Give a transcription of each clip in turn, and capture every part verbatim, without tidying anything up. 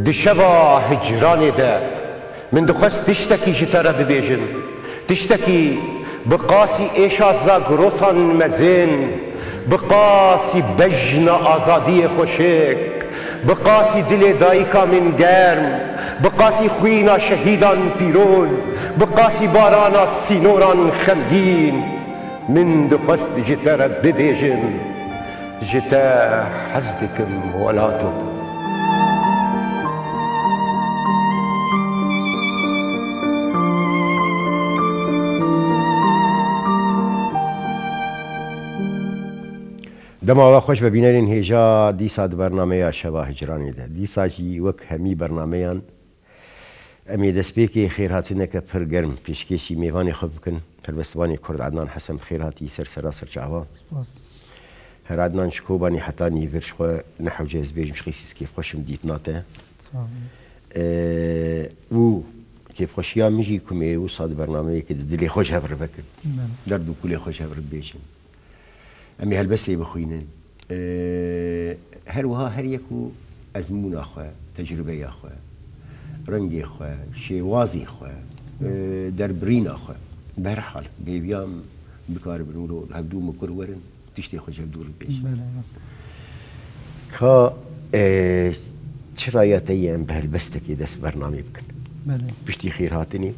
Di şeva hicranê de min dixwest tiştekî ji te re bibêjim. Tiştekî bi qasî êşa zagrosan mezin, bi qasî bejna azadiyê xweşik, bi qasî dilê dayika min germ, bi qasî xwîna şehîdan pîroz, bi qasî barana sînoran xemgîn, min dixwest ji te re bibêjim. Ji te hez dikim welato. Dema we xweş be bînerên hêja, dîsa di bernameya Şeva Hicranê de. Dîsa jî wek hemî bernameyan, Em ê destpêkê xêrhatineke pir germ pêşkêşî mêvanê xwe bikin. Helbestvanê Kurd Ednan Hesen, bi xêr hatî ser sera serçava. Spas. Her Ednan, ji Kobanê heta nîvir ji xwe ne hewce ez bêjim, ji qîsî kêfxweş im dîtina te. Sağ ol. Ee, û kêfxweşiya min jî ku me wisa di bernameyekê de dilê xwe ji hev re vekin. Belê. Derd û kulê xwe ji hev re bibêjin. Em ê helbestê bixwînin. Ee, her wiha her yek û ezmûna xwe, tecrûbeya xwe, rengê xwe, şêwazê xwe, ee, derbirîna xwe. Bi her hal, bêviya em bikaribin wilo li hevdû mikur werin, tiştê xwe ji hevdû re bibêjin. Belê, rast. Ka, ee, çi raya te ye em bi helbestekê dest bernamê bikin? Belê. Piştî xêrhatinê,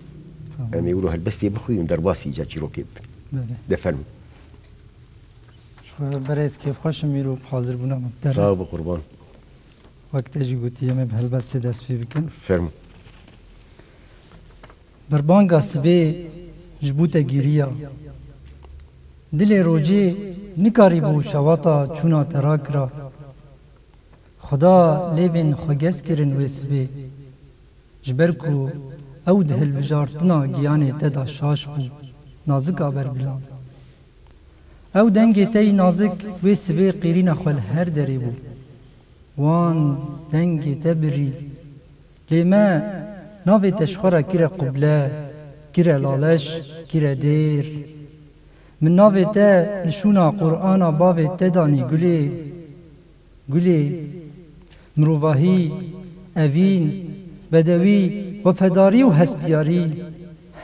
Tamam. em ê wilo helbestê bixwînin, derbasî îca çîrokê bikin. Belê. De fermî. Ji xwe berêz kêfxweş im îro bi hazirbûna me bi te re. Sağ ol, bi qurban. Wek te jî gotî, em ê bi helbestê dest pê bikin. Fermo. Berbanga sibê ji bo te giriya. Dilê rojê nikarîbû şewata çûna te rakira. Xuda lêvên xwe gez kirin wê sibê. Ji ber ku ew di hilbijartina giyanê te de şaş bû, nazika berdilan. Ew dengê te yî nazik wê sibê qîrîna xwe li her derê bû. Wan dengê te birî. Lê me navê te ji xwe re kire quble, kire laleş, kire dêr. Min navê te li şûna Qur'ana bavê te danî gulê. Gulê, mirovahî, evîn, bedewî, wefedarî û hestiyarî,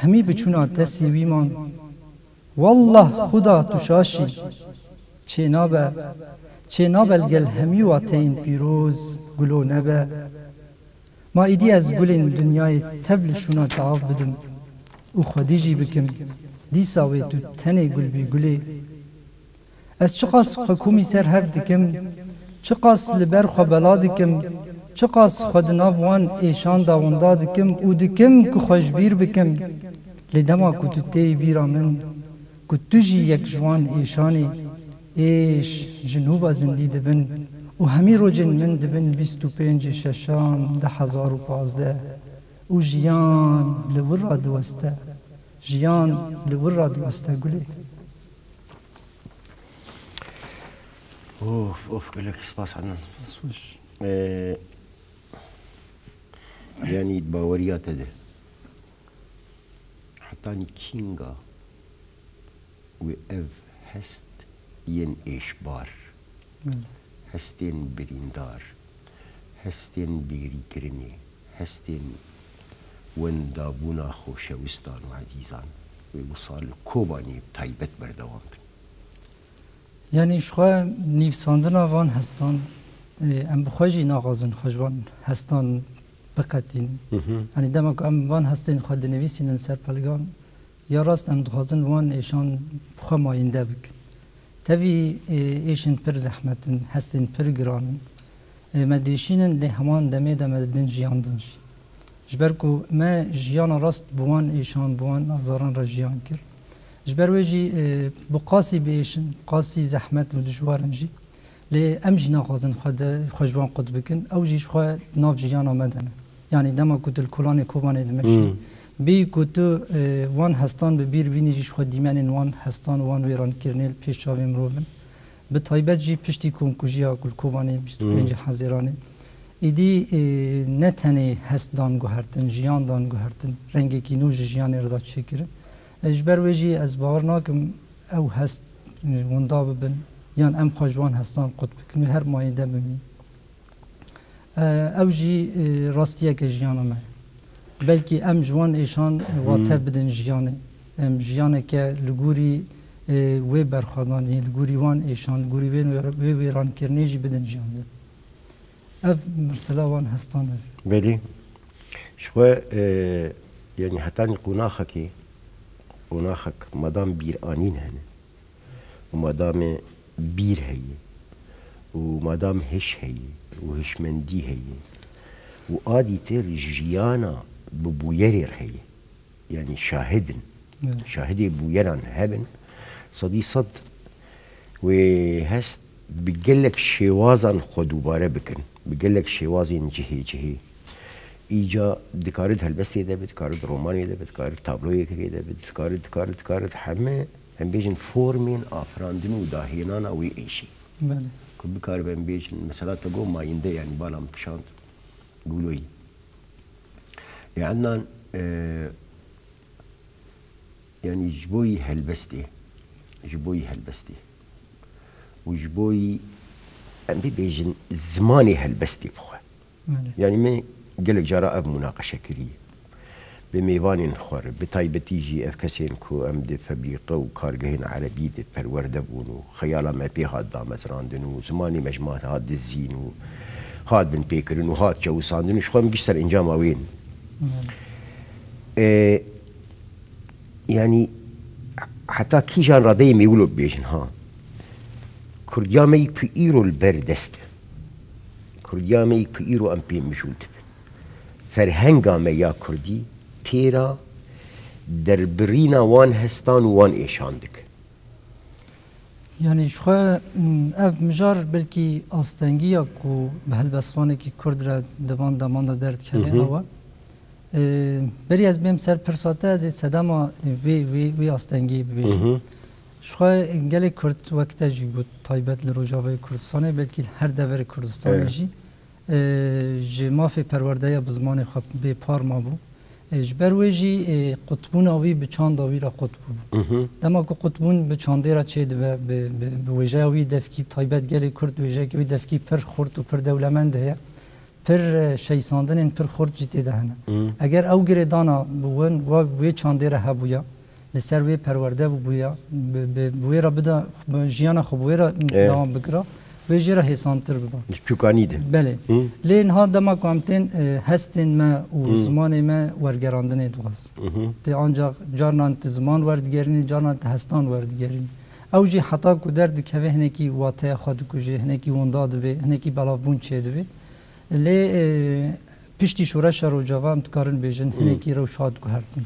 hemî bi çûna te sêwî man. Wallah Xuda tu şaş î. Çênabe, çênabe li gel hemî wateyên pîroz gulo nebe. Ma îdî ez gulên dinyayê tev li şûna te av bidim û xwedî jî bikim, dîsa wê tu tenê gul bî gulê. Ez çiqas xwe komî ser hev dikim, çiqas li ber xwe bela dikim, çiqas xwe di nav wan êşan de winda dikim û dikim ku xwe ji bîr bikim. Lê dema ku tu têyî bîra min, ku tu jî yek ji wan êşan î, êş ji nû ve zindî dibin û hemî rojên min dibin bîst û pêncê şeşan du hezar û pazdeh û jiyan li wir re diweste. Jiyan li wir re diweste gulê. Of, of, gelek spas, Adnan. Spas weş. Ee, yanî di baweriya te de hetanî kînga wê ev hest yên êşbar, Belê. hestên birîndar, hestên bêrîkirinê, hestên wendabûna xoşewistan û ezîzan wê wisa li Kobanê bi taybet berdewam bin? Yanî ji xwe nivîsandina van hestan, e, em bi xwe jî naxwazin xwe ji van hestan biqetînin. Hı hı. Yanî dema ku em van hestên xwe dinivîsînin ser pelgan, ya rast em dixwazin wan êşan bi xwe mayînde bikin. Tevî, e, êşên pir zehmet in, hestên pir giran in. E, me diêşînin, lê heman demê de me didin jiyan din jî. Ji ber ku me jiyana rast bi wan êşan, bi wan azaran re jiyan kir. Ji ber wê jî, e, bi qasî bi êş in, qasî zehmet û dijwar in jî. Lê em jî naxwazin xwe de, xwe ji wan qut bikin. Ew jî ji xwe nav jiyana me de ne. Yanî dema ku tu li kolanê Kobanê dimeşî, Hmm. bêyî ku tu, e, wan hestan bi bîr bînî jî ji xwe dîmenên wan hestan û wan wêrankirinê li pêş çavê mirov in. Bi taybet jî piştî komkujiya ku li Kobanê bîst û pêncê Hmm. Hezêranê, îdî, e, ne tenê hest dan guhertin, jiyan dan guhertin, rengekî nû ji jiyanê re da çêkirin. E, ji ber wê jî ez bawer nakim ew hest, e, winda bibin, yan em xwe ji wan hestan qut bikin, wê her mayînde bimîn. E, ew jî, e, rastiyeke jiyana me ye. Belkî em ji wan êşan wate Hmm. bidin jiyanê. Em jiyaneke li gorî, e, wê berxwedanî, li gorî wan êşan, li gorî wê, wê wêrankirinê jî bidin jiyan de. Ev mirsila wan hestan e. Belê. Ji xwe, e, yanî hetanî qonaxekê, qonaxek madam bîranîn hene. Û madamê bîr heye, û madam hiş heye, û hişmendî heye, û a dîtir jiyana bi bûyerê re heye. Yanî şahid in. Evet. Şahidê bûyeran hebin, sedî sed wê hest bi gelek şêwazan xwe dubare bikin, bi gelek şêwazên cihê cihê. Îca dikare di helbestê de be, dikare di romanê de be, dikare di tabloyekê de be, dikare, dikare, dikare di heme, em bêjin, formên afirandin û dahênana wê êşî. Belê. Ku bikaribe em bêjin, mesela te got mayînde, yanî bala min kişand, gûloyî. Ê Ednan, e, yanî ji bo yî helbestê, ji bo yî helbestê û ji bo yî, em bibêjin, zimanê helbestê bixwe. Belê. Yanî me gelek cara ev munaqeşe kiriye. Bi mêvanên xwe re, bi taybetî jî ev kesên ku em di febrîqe û kargehên erebî de perwerde bûn û xeyala me pê hat damezrandin û zimanê me ji me hat dizîn û hat binpêkirin û hat çewisandin û ji xwe em giş serencama wê ne. Belê. E, yanî heta kîjan radeyê me wilo bibêjin, ha? Kurdiya me yî ku îro li ber dest e. Kurdiya me yî ku îro em pê mijûl dibin. Ferhenga me ya kurdî têra derbirîna wan hestan û wan êşan dike. Yanî ji xwe, m, ev mijar belkî astengî ya ku bi helbestvanekî kurd re di van deman de derdikeve, Mhm. ew e. E, berî ez bêm ser pirsa te, ez ê sedema vê, vê, vê astengiyê bibêjim. Mhm. Ji xwe gelê kurd wek te jî got, taybet li Rojavayê Kurdistanê, belkî li her deverê Kurdistanê Evet. jî, e, ji mafê perwerdeya bi zimanê xwe bê par mabû. E, ji ber wê jî, e, qutbûna wî bi çanda wî re qut bû. Mhm. Dema ku qutbûn bi çandê re çêdibe, bi, bi, bi wêjeya wî devkî, taybet gelê kurd wêjeyeke wî devkî pir xurt û pir dewlemend heye. Pir, e, şeysandinên pir xurt jî tê de hene. Mhm. Eger ew girêdana bi win, wa, wê çandê re hebûya, li ser wê perwerde bûbûya, bi, bi, bi wê re bida, bi jiyana xwe bi wê re E. dewam bikira, wê jê re hêsantir biba. Li çûkanî de. Belê. Hı. Lê niha dema ku em tên, e, hestên me û Hı. zimanê me wergerandinê dixwaz. Hı hı. Ti ancak carnan ti ziman werdigerînî, carnan ti hestan werdigerînî. Ew jî heta ku derdikeve hinekî wateya xwe dikuje, hinekî winda dibe, hinekî belavbûn çêdibe. Lê, e, piştî şoreşa Rojava em dikarin bêjin, Hı. hinekî rewş hat guhertin.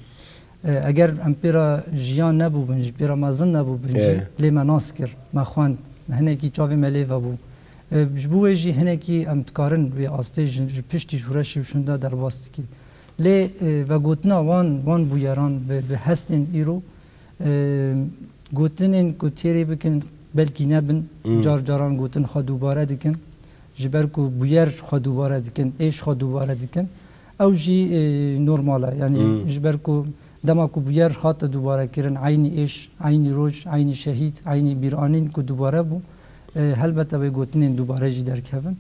E, eger em pê re jiyan nebûbin jî, pê re mezin nebûbin jî, Evet. lê me nas kir, me xwend, hinekî çavê me lê vebû. E, ji bo wê jî hinekî em dikarin wê astê ji, ji piştî şoreşê û şûnda derbas dikî. Lê, e, vegotina wan, wan bûyeran bi, bi hestên îro, e, gotinên ku têrê bikin belkî nebin, Hmm. car caran gotin xwe dubare dikin. Ji ber ku bûyer xwe dubare dikin, êş xwe dubare dikin. Ew jî, e, normal e. Yanî Hmm. ji ber ku dema ku bûyer hate dubare kirin, eynî êş, eynî roj, eynî şehîd, eynî bîranîn ku dubare bû, e, helbet ew ê gotinên dubare jî derkevin.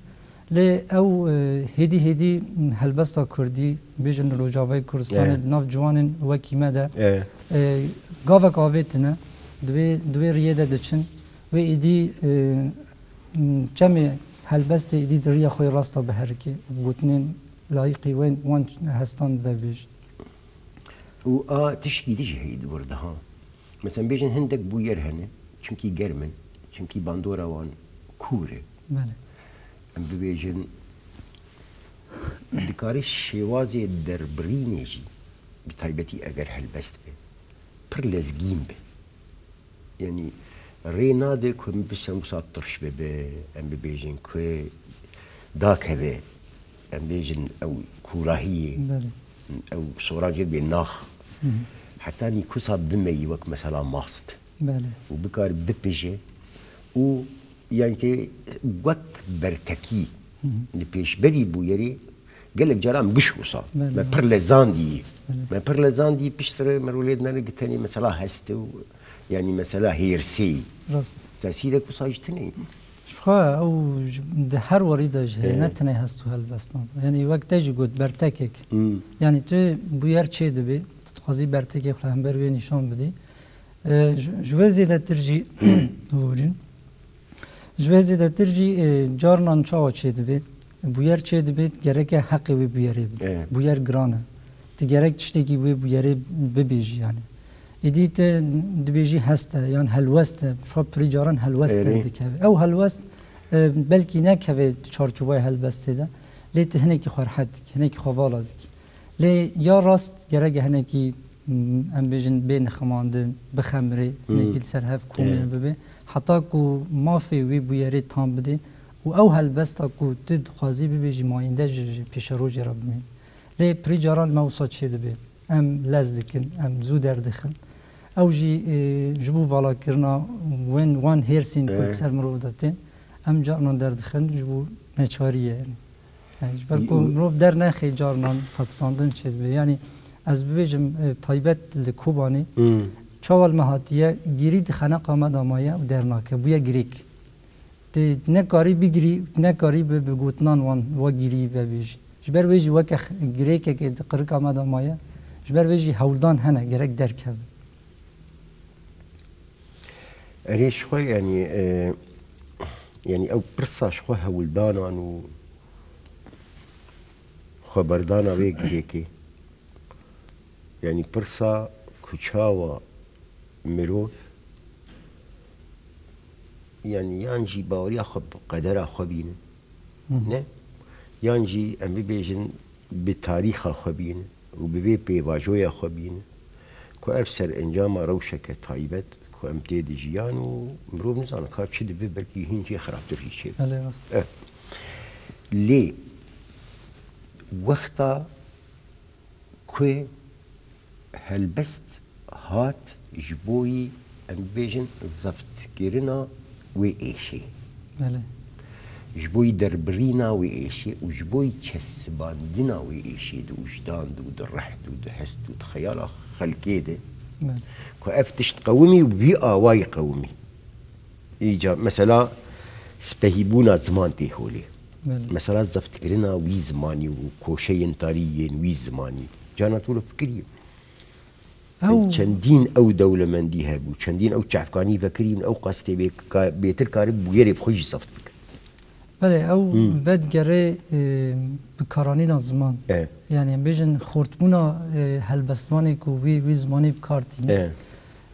Lê ew, e, hêdî hêdî helbesta kurdî, bêjin li Rojavayê Kurdistanê, Evet. di nav ciwanên wekî me de, Evet. e, gavek avê tine, di wê, di wê riyê de diçin, wê êdî, e, çemê helbestê êdî di riya xwe yê rasta biherike û gotinên layîqî wên wan hestan vebêjin. Û a tişkî din jî heye di wir de, ha. Mesela bêjin hindek bûyer hene, çimkî germ in, çimkî bandora wan kûr e. Belê. Em bibêjin, dikare şêwazê derbirînê jî, bi taybetî eger helbest be, pir lezgîn be. Yanî rê nade ku em bişên wisa tirş bibe, em bibêjin ku dakeve, em bêjin ew kûrahiyê, Belê. ew sorancê bê nax. Hı hı. Hetanî kusa bimeyî wek mesela mast. Belê. Û bikare bipije û yanî tê wek bertekî Hı hı. li pêşberî bûyerê gelek caran giş wisa. Belê, Me pir rast. lezandî. Belê. Me pir lezandî piştre me rolê dinere ki tenê mesela heste û yanî mesela hêrsê. Rast. Tesîrek wisa jî tune ye. Ji xwe ew ji- di her warî de jî heye, ne Ê. tenê hest û helbestan de. Yanî wek te jî got, bertekek. Hmm. Yanî tu bûyer çê dibê, tu dixwazî bertekê xwe hember wê nîşan bidî. E, ji ji wê zêdetir jî, borî. Ji wê zêdetir jî, e, carinan çawa çê dibê? Bûyer çê dibê, gereke heqê wê bûyerê bidî. Evet. Bûyer giran e. Tu gerek tiştekî wê bûyerê bibêjî yanî. Êdî tu dibêjî hest e yan helwest e. Ji xwe pirî caran helwest Erê. derdikeve. Ew helwest, e, belkî nekeve çarçovaya helbestê de. Lê tu hinekî xwe rehet dikî, hinekî xwe vala dikî. Lê ya rast gerek e hinekî, m, em bêjin bê niximandin, bixemrê, Hmm. hinekî li ser hev komê Erê. bibe. Heta ku mafê wê bûyerê tam bidê û ew helbesta ku tu dixwazî bibêjî mayînde ji, ji pêşerojê re bimîne. Lê pirî caran me wisa çê dibe. Em lez dikin, em zû derdixin. Ew jî, e, ji bo valakirina wen, wan hêrsên ku Ê. li ser mirov de tên, em carinan derdixin ji bo neçariyê, yanî. Yani, ji ber ku Y- mirov dernexê carinan fetisandin çê dibe. Yanî, ez bibêjim, e, taybet li Kobanê, Hmm. çawa li me hatiye, gîrî di xeneqa me de maye û dernake, bûye girêk. Tu nekarî bigirî, nekarî bi, bi gotinan wan, wa gîrî vebêjî. Ji ber wê jî weke x-, girêkekê di qirika me de maye, ji ber wê jî hewldan hene, gerek derkeve. Erê ji xwe, yanî, e, yanî ew pirsa ji xwe hewldanan û xweberdana wê girêkê. Yanî pirsa ku çawa mirov, yanî yan jî baweriya xwe bi qedera xwe bînin, Hı hı. ne? Yan jî em bibêjin bi tarîxa xwe bînin û bi vê pêvajoya xwe bînin ku ev serencama rewşeke taybet ku em tê dijiyan û mirov nizane ka çi dibe, belkî hîn jê xirabtir jî çêbe. Belê, rast. Eh. Lê wexta ku helbest hat ji bo yî, em bibêjin, zeftkirina wê êşê. Belê. Ji bo yî derbirîna wê êşê û ji bo yî çesibandina wê êşê di wijdan de û di rih de û di hest û di xeyala xelkê de, Belê. ku ev tişt qewimî û bi vî awayî qewimî. Îca, mesela, spehîbûna ziman tê holê. Belê. Mesela, zeftkirina wî zimanî û koşeyên tarî yên wî zimanî. Carna tu li fikirî. Ew Çendîn ew dewlemendî hebû, çendîn ew çavkanî vekirîn, ew qastê bê-, ka-, bêtir karib bûyerê bi xwe jî zeft bikin. Belê, ew Hmm. vedigere, e, bikaranîna ziman. E. Yani, em bêjin xortbûna, e, helbestvanê ku wî, wî zimanê bi kar tîne. E.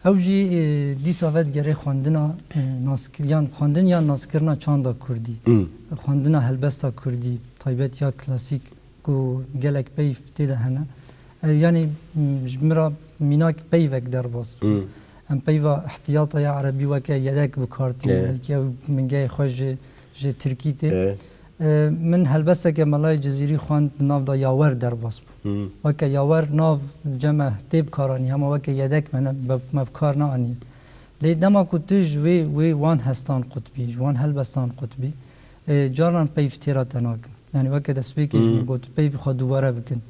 Ew jî, e, dîsa vedigere xwendina, e, naskir-, yan xwendin yan naskirina çanda kurdî. Hmm. Xwendina helbesta kurdî, taybet ya klasîk ku gelek peyv tê de hene. E, yanî, m, ji min re mînak peyvek derbas bû. Hmm. Em peyva ihtiyata ya erebî weke yedek bi kar tînin. E. Belkî ew mingeyê xwe ji, ji tirkî tê. E. E, min helbesteke Melayê Cizîrî xwend di nav de yawer derbas bû. Hmm. Weke yawer nav cem e tê bikaranî, hema weke yedek me ne, be-, me bi kar neanî. Lê dema ku tu ji wê, wê wan hestan qutbî, ji wan helbestan qutbî, e, carinan peyv têra te nakin. Yani weke destpêkê ji min Hmm. got, peyvê xwe dubare bikin.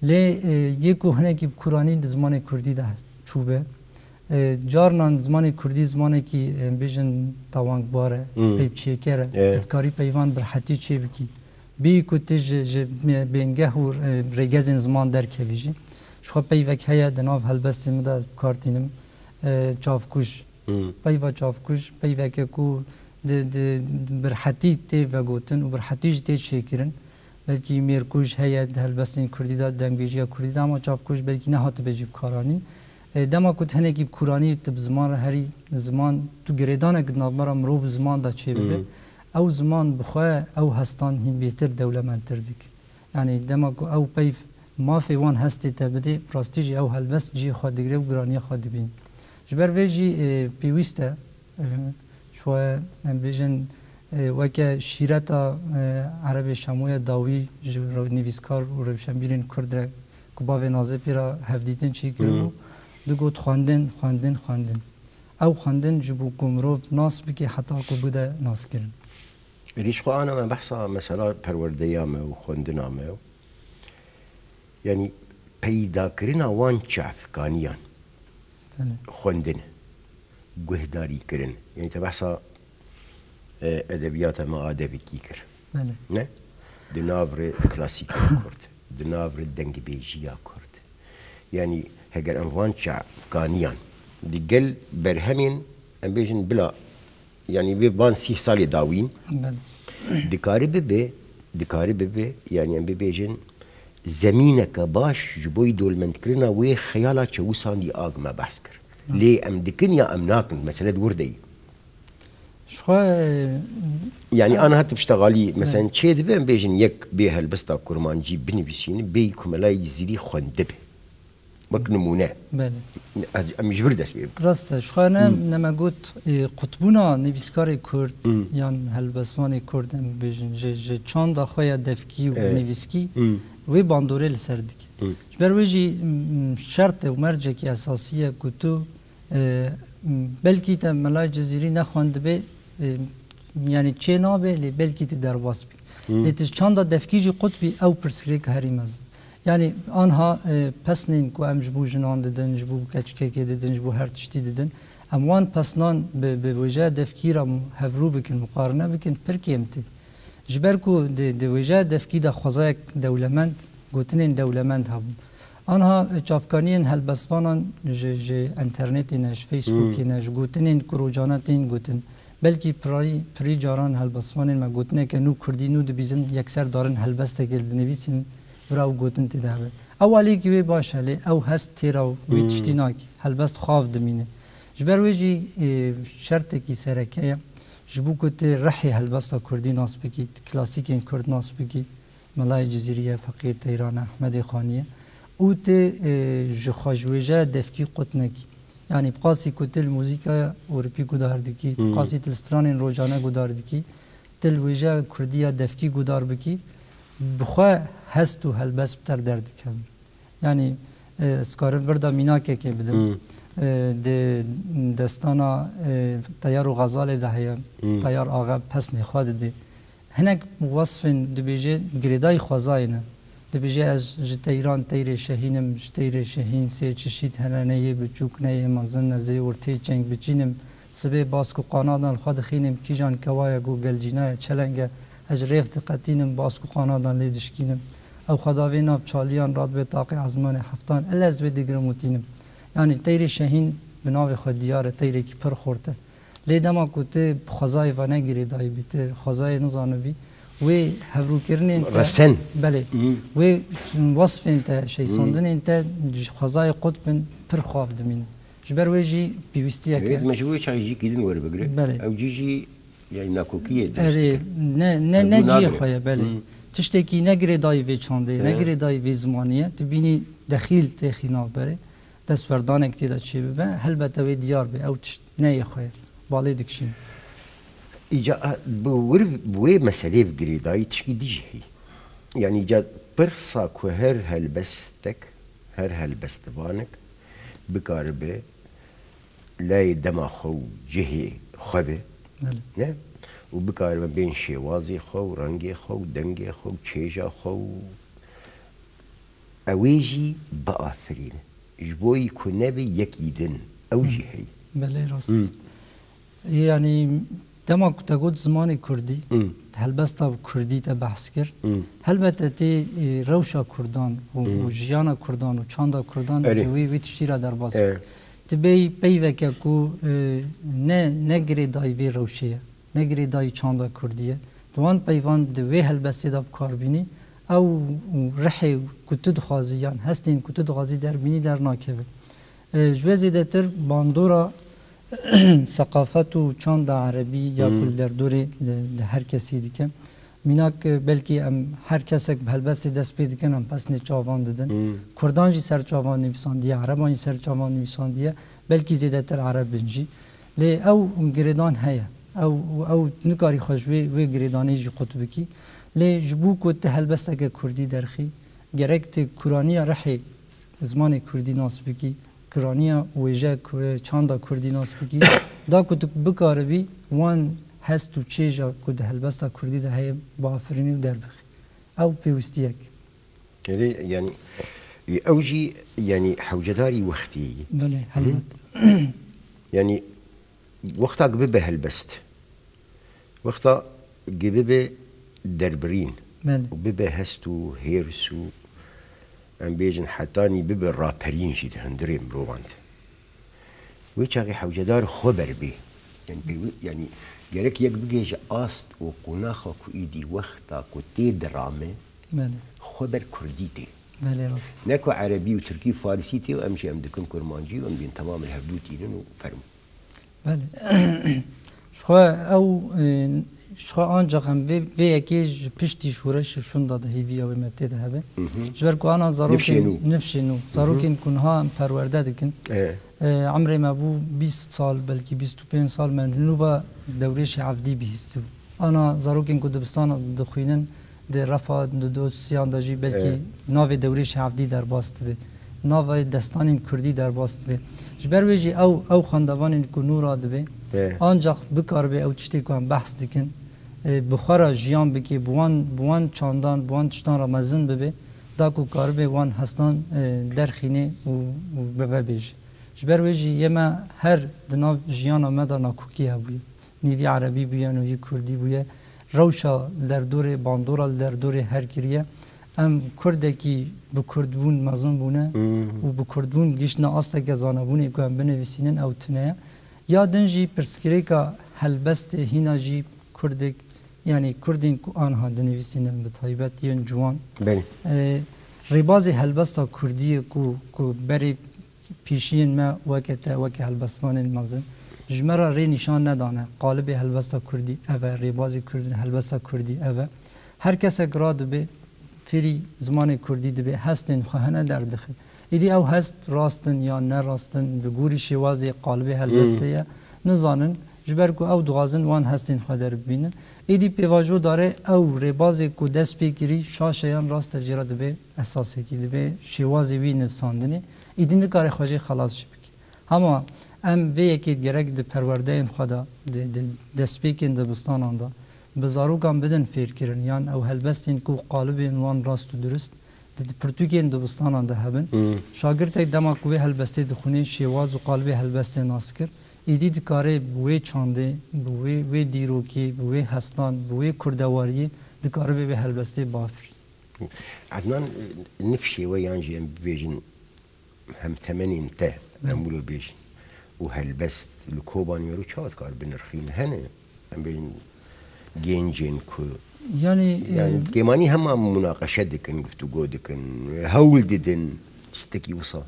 Lê, e, yê ku hinekî bi kûranî di zimanê kurdî de çûbe, e, carinan zimanê kurdî zimanekî, e, bêjin tawangbar e, Hmm. peyvçêker e. E. Tu dikarî peyvan bi rehetî çê bikî. Bî ku tu ji, ji bêngeh û, e, rêgezên ziman derkevî jî. Ji xwe peyvek heye di nav helbestê min de ez bi kar tînim, e, çavkuj. Hmm. Peyva çavkuj, peyveke ku di, di, bi rehetî tê vegotin û bi rehetî jî tê çêkirin. Belkî mêrkuj heye di helbestên kurdî de, dembêjiya kurdî de, ama çavkuj belkî nehatibe jî bikaranîn. E, dema ku tu hinekî bi kûranî tu bi ziman re herî, ziman tu girêdanek di navbera mirov û ziman de çêbibe, Hmm. ew ziman bi xwe ew hestan hîn bêhtir dewlemendtir dike. Yani dema ku ew peyv mafê wan hestê te bidê, rastî jî ew helbest cihê xwe digire û giraniya xwe dibîn. Ji ber vê jî, e, pêwîst e, e, ji xwe, em bêjin, e, weke şîreta, e, Erebê Şamoya dawî ji rew-, nivîskar û rewşenbîrên Kurd re ku bavê Nazê pê re hevdîtin çêkiribû, Hmm. digot xwendin, xwendin, xwendin. Ew xwendin ji bo ku mirov nas bike heta ku bide naskirin. Êdî ji xwe ana me behsa mesela perwerdeya me û xwendina me û, yanî peydakirina wan çavkaniyan Belê. xwendin, guhdarîkirin. Yanî te behsa e, edebiyata me a devikî kir. Belê. Ne? Di nav rê klasîka Kurd, di nav rê dengbêjiya Kurd. Yanî heger em van çavkaniyan di gel berhemên, em bêjin bila, yanî vê van sîh salê dawîn, Belê. dikare bibe, dikare bibe, yanî em bibêjin zemîneke baş ji bo dolmendkirina wê xeyala çewisandî a me behs kir. Hı. Lê em dikin ya em nakin, mesele di wir de ye. Ji xwe, e, Yanî e, aniha tu piştegalî, mesela, Evet. çê dibe, em bêjin yek bê helbesta kurmancî binivîsîne, bêyî ku Mela Cizîrî xwendibe. Wek nimûne. Belê. Em ji vir dest pê bikin. Rast e, ji xwe ne, Hmm. ne me got, e, qutbûna nivîskarê Kurd Hmm. yan helbestvanê Kurd, em bêjin, ji, ji çanda xwe ya devkî û Evet. nivîskî Hmm. wê bandorê li ser dike. Hmm. Ji ber wê jî, m, şert e û mercekî esasî ye ku tu, e, m, belkî te Mela Cizîrî nexwendibe, e, yanî çê nabe, lê belkî tu derbas bî. Hmm. Lê tu ji çanda devkî jî qut bî, ew pirsgirêk herî mezin. Yanî anha, e, pesnên ku em ji bo jinan didin, ji bo keçikekê didin, ji bo her tiştî didin, em wan pesnan bi, bi wêjeya devkî re hevru bikin, muqarine bikin, pir kêm tê. Ji ber ku di, di wêjeya devkî de xwezayek dewlemend, gotinên dewlemend hebû. Anha, e, çavkaniyên helbestvanan ji, ji enternetê ne, ji Facebookê Hmm. ne, ji gotinên ku rojane tên gotin. Belkî pirayî, pirî caran helbestvanên me gotineke nû kurdî nû dibîzin, yekser darin helbestekê li dinivîsînin, vira ew gotin tê de hebe. Ew alîkî wê baş e, lê ew hest têra wî Hmm. tiştî nakî. Helbest xav dimîne. Ji ber wê jî, e, şertekî sereke ye. Ji bo ku tu rihê helbesta kurdî nas bikî, tu klasîkên kurd nas bikî, Melayê Cizîrî ye, Feqiyê Teyran e, Ehmedê Xanî ye. Û tu, e, ji xwe ji wêjeya devkî qut nekî. Yanî bi qasî ku tu li muzîkaya Ewropî guhdar dikî, bi Hmm. qasî tu li stranên rojane guhdar dikî, tu li wêjeya kurdî ya devkî guhdar bikî, bi xwe hest û helbest bi te re derdikevin. Yanî, e, ez karim vir de mînakekê bidim. Hmm. E, di destana, e, Teyar û Xezalê de heye. Hmm. Teyar Axa pesnê xwe didê. Hinek wesfên dibêje girêdayî xwezayê ne. Dibêje ez ji teyran teyrê şehîn im, ji teyrê şehîn sê çişît hene, ne yê biçûk, ne yê mezin, ez ê ortê çeng biçînim. Sibê bask û qanadan li xwe dixînim, kîjan kewa ye, ku gelcîna ye, çeleng e, ez ji rêv diqetînim, bask û qanadan lê dişkînim. Ew xwedavê nav çaliyan radibe taqê ezmanê heftan, ele ez wê digrim û tînim. Yanî teyrê şehîn bi navê xwe diyar e, teyrekî pir xurt e. Lê dema ku tu bi xwezayê ve ne girêdayî bî, tu xwezayê nizanibî, wê hevrûkirinên te Resen. Belê. Hı. Wê wesfên te, şeysandinên te ji xwezayê qut bin, pir xav dimînin. Ji ber wê jî pêwîstiyek Wê e. me ji wê çayê jî kî din werbigire. Belê. Ew cî jî, yani, nakokiyê Erê, dest dike. ne, ne, Ev ne bû cihê nagire. xwe ye, belê. Hı. Tiştekî ne girêdayî vê çandê, ne Hı. girêdayî vê zimanê ye. Tu bînî dexîl têxî navberê. Destwerdanek tê de çêbibe, helbete wê diyar be, ew tişt ne yê xwe ye. Balê dikişîne. Îca, a, bi wir, bi wê meselê ve girêdayî tişkî dî jî heye. Yanî îca pirsa ku her helbestek, her helbestvanek bikaribe layê dema xwe û cihê xwe be, Belê. ne? Û bikaribe bên şêwazê xwe û rengê xwe û dengê xwe û çêja xwe û Ewê jî biafirîne. Ji bo yî ku nebe yekî din. Ew jî heye. Belê, rast. Hmm. Yanî, dema ku te got zimanê kurdî, Hmm. helbesta bi kurdî te behs kir. Hmm. Helbete tê, e, rewşa kurdan û, Hmm. û jiyana kurdan û çanda kurdan Erê. di wî, wî tiştî re derbas Erê. bî. Tu bêyî peyveke ku, e, ne, ne girêdayî vê rewşê ye. Ne girêdayî çanda kurdî ye. Di wan peyvan di wê helbestê de bi kar bînî, ew rihê ku tu dixwazî yan hestên ku tu dixwazî derbînî dernakeve. E, ji wê zêdetir bandora seqafet û çanda erebî ya Hmm. ku li derdorê li, li her kesî dike. Mînak, e, belkî em her kesek bi helbestê dest pê dikin, em pesnê çavan didin. Hmm. Kurdan jî ser çavan nivîsandiye, ereban jî ser çavan nivîsandiye. Belkî zêdetir ereb in jî. Lê ew girêdan heye. Ew, ew nikarî xwe ji wê, wê girêdanê jî qut bikî. Lê ji bo ku tu helbesteke kurdî derxî, gerek tu kuraniya rihê zimanê kurdî nas bikî, kuraniya wêje ku-, çanda kurdî nas bikî, da ku tu bikaribî wan hest û çêja ku di helbesta kurdî de heye, biafirînî û derbixî. Ew pêwîstiyek. Erê, yanî, ew jî, yanî, hewcedarî wextê ye. Belê, Hı? helbet. Yanî, wexta ku bibe helbest, Wexta gê bibe derbirîn Belê. û bibe hest û hêrs û, em bêjin, hetanî bibe raperîn jî di hundirê mirovan de. Wê çaxê hewcedar xwe ber bê. Yani, pêwi-, yani, gerek yek bigihêje ast û qonaxa ku îdî wexta ku tê dirame, Belê. xwe ber kurdî tê. Belê, rast. Ne ku erebî û tirkî û farisî tê û em jî em dikin kurmancî û em dên temamê li hevdû tînin û fermo. Belê. Ji xwe ew, e, ji xwe ancax em vê, vê yekê ji piştî şoreş û şûnda de hêviya wê me tê de hebe. Hı hı. Ji ber ku ana zarokên Nifşên nû. nifşên nû, Hı hı. zarokên ku niha em perwerde dikin, Evet. e, emrê me bû bîst sal, belkî bîst û pênc sal, me nûva dewrêşê evdî bihîstibû. Ana zarokên ku dibistana dixwînin, di refa di dosiyan de jî belkî Evet. navê dewrêşê evdî derbas dibe. Navê destanên kurdî derbas dibe. Ji ber wê jî ew, ew xwendevanên ku nû radibe, Evet. ancax bikaribe ew tiştê ku em behs dikin, e, bi xwe re jiyan bike, bi wan, bi wan çandan, bi wan tiştan re mezin bibe, da ku karibe wan hestan, e, derxîne û, û bibe bêje. Ji ber wê jî yê me her di nav jiyana me de nakokî hebûye. Nîvî erebî bûye, nîvî kurdî bûye. Rewşa li derdorê, bandora li derdorê her kiriye. Em kurdekî bi kurdbûn mezin bûne Hmm. û bi kurdbûn gihîştine asteke zanebûnê ku em binivîsînin, ew tune ye. Ya din jî pirsgirêka helbestê hîna jî kurdek, yanî kurdên ku aniha dinivîsînin, bi taybet yên ciwan. Belê. E, rêbazê helbesta kurdî ye ku, ku berê pêşiyên me weke te, weke helbestvanên mezin, ji me re rê nîşan nedane. Qalibê helbesta kurdî ev e, rêbazê kurdî, helbesta kurdî ev e. Her kesek radibe fêrî zimanê kurdî dibe, hestên xwe hene derdixe. Îdî ew hest rast in yan ne rast in, li gorî şêwazê qalibê helbestê Hmm. ye, nizanin, ji ber ku ew dixwazin wan hestên xwe derbibînin. Êdî pêvajo dare ew rêbazê ku dest pê kirî, şaşe yan rast e, jê re dibe esasekî, dibe şêwazê wî nivsandinê. Îdî nikare xwe jê xelas jî bike. Hema em vê yekê gerek di perwerdeyên xwe de, di, di destpêkên dibistanan de, bi zarokan bidin fêrkirin, yan ew helbestên ku qalibên wan rast û durist di, di pirtûkên dibistanan de hebin. Hmm. Şagirtek dema ku wê helbestê dixwîne, şêwaz û qalibê helbestê nas kir, êdî dikare bi wê çandê, bi wê, wê dîrokê, bi wê hestan, bi wê kurdewariyê dikaribe vê helbestê bafirî. Ednan, nifşê we yan jî em bibêjin hemtemenên te, em Belê. wilo bêjin, û helbest li Kobanê ro çawa dikar binirxîn? Hene, em bêjin gencên ku, Yanî, yanî e, kêmanî hema munaqeşe dikin, guftûgo dikin, hewl didin, tiştekî wisa.